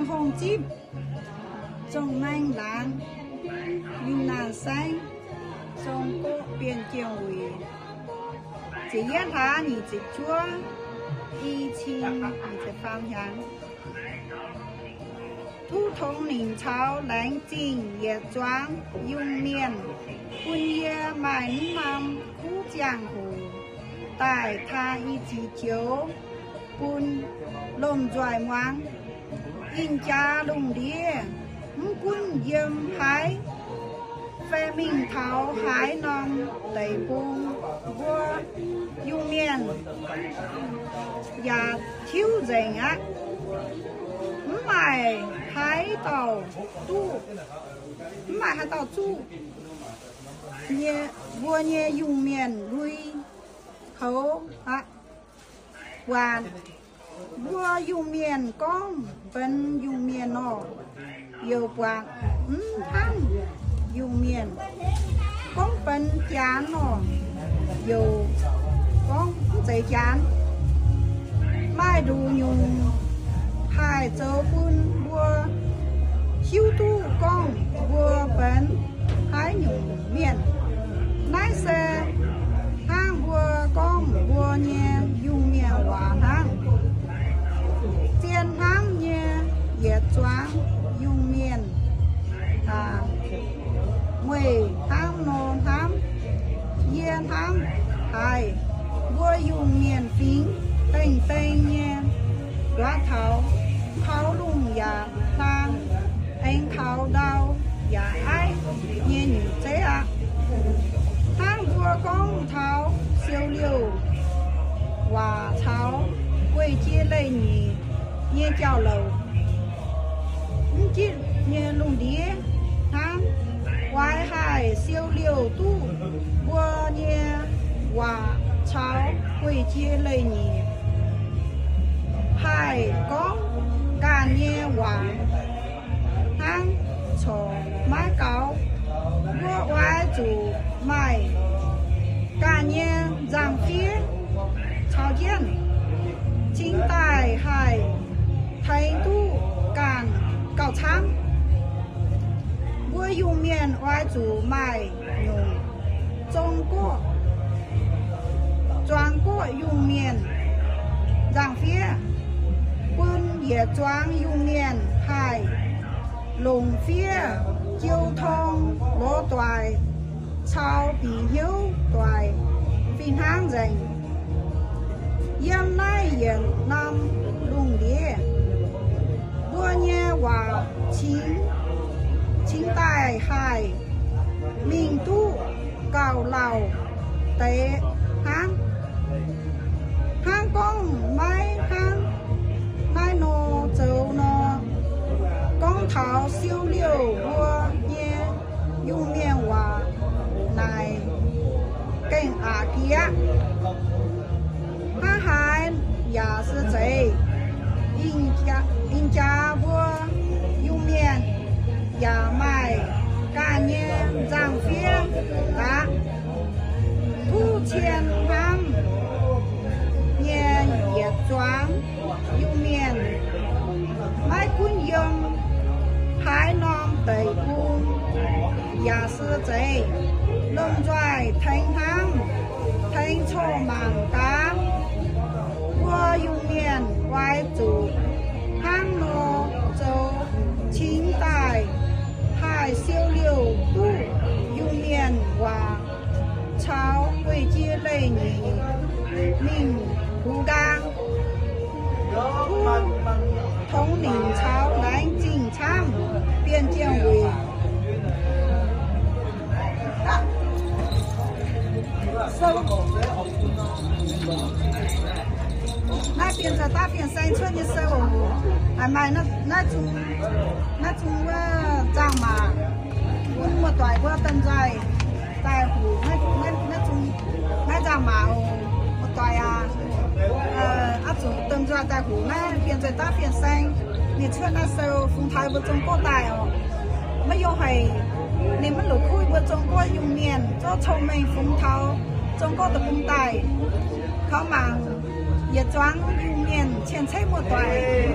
Hungh Zipv, Zong Maengh Laangz, Yunnan Saengv, Zong Guoqv Bienh Jiem Wuic, ziepc yietv hlaax nyic ziepc juov, i cin nyic ziepc faam hnyangx. Tov tongx ninh caux laengz zingh yietc zuangx yungh mienh, bun yie maaih mv norm kuv ziangh hoc daaih taan i ziex joux bun lomh nzoih muangx. Ih jaax lungh ndiev, mv gunv yiem haaix fai mingh taux haaix norm deic-bung, mbuo yungh mienh yaac tiuv nzengc aqv. Mv maaih haaix dauh duqv, mv maaih haaix dauh zuqv nyei, mbuo nyei yungh mienh lui-houx aqv. Buatc mbuo yungh mienh gorngv benx yungh mienh nor, youc buatc mv hnangv yungh mienh. Gorngv benx janx nor, youc gorngv mv zeiz janx. Maaih nduqc nyungc haih zoux bun mbuo hiuv duqv gorngv mbuo benx haaix nyungc mienh. Naaiv se hnangv mbuo gorngv mbuo nyei yungh mienh waac hnangv. Zien hnamv nyei yietc zuangx yungh mienh, aa, meih hnamv nor hnamv, yie hnamv haic. Mbuo yungh mienh fingx dengh dengh nyei nduov taux, kaux lungh yaac hlang, aengx kaux ndau yaac aiv nyei nyungc zeiv aqv. Hnangv mbuo gorngv taux siou liouh waac caux guei-jei leiz-nyeic nyei jauv-louc, mv jitv nyei lungh ndiev hnangv, oix haih siou liouh duqv mbuo nyei waac caux guei-jei leiz-nyeic, haih gorngv ganh nyei waac hnangv corc maiv gaux. Mbuo oix zuqc maaih ganh nyei nzangc-fiev caux jienv, cingx daaih haih tengx duqv ganh gauh camv. Mbuo yungh mienh oix zuqc maaih nyungc Zong-Guoqv, Zuangx-Guoqv yungh mienh nzangc-fiev, bun yietc zuangx yungh mienh haih longc fiev jiu tong, lorz doic, caux bieqc hnyouv doic fih hnangv nzengc. Yiem naaiv yietc norm lungh ndiev, mbuo nyei waac cingx, cingx daaih haih mingh duqv gauh lauh deix hnangv. Hnangv gorngv maiv hnangv naaiv nor zoux nor, gorngv taux siou liouh mbuo nyei yungh mienh waac naaic gengh aqc jiex aqv. Hnangv haaix yaac se zeiz, ih jaax mbuo yungh mienh yaac maaih ganh nyei nzangc-fiev daaih. Tov cien hnamv nyei yietc zuangx yungh mienh, maiv gunv yiem haaix norm deic-bung yaac se zeiz, lomh nzoih tengx hnamv, tengx corc mangc gaax. Mbuo yungh mienh oix zuqc hnangv nor zoux cingx daaih haih siou liouh duqv yungh mienh waac caux guei-jei leiz-nyeic mingh hux nqaang. Tov tongx ninh caux laengz zingh camv, Bienh Jiem Wuic. Naaiv Bienh Zaih Daav Bienh Saeng cuotv nyei sou oc. Haiz maaih naaiv zungv, naaiv zungv wuov nzangc-maac, gunv muoz-doic wuov domh nzoih daaih huc naaiv zungv, naaiv nzangc-maac oc. Muoz-doic aac, oix zuqc domh nzoih daaih huc naaiv Bienh Zaih Daav Bienh Saeng. Ninh cuotv naaiv sou fungx taux mbuo Zong-Guoqv daaih oc. Maiv yungh haic, ninh maiv la'kuqv mbuo Zong-Guoqv yungh mienh zorqv cong-mengh fungx taux Zong-Guoqv deic-bung daaih. Kaux mangc yietc zuangx yungh mienh cien-ceqv muoz-doic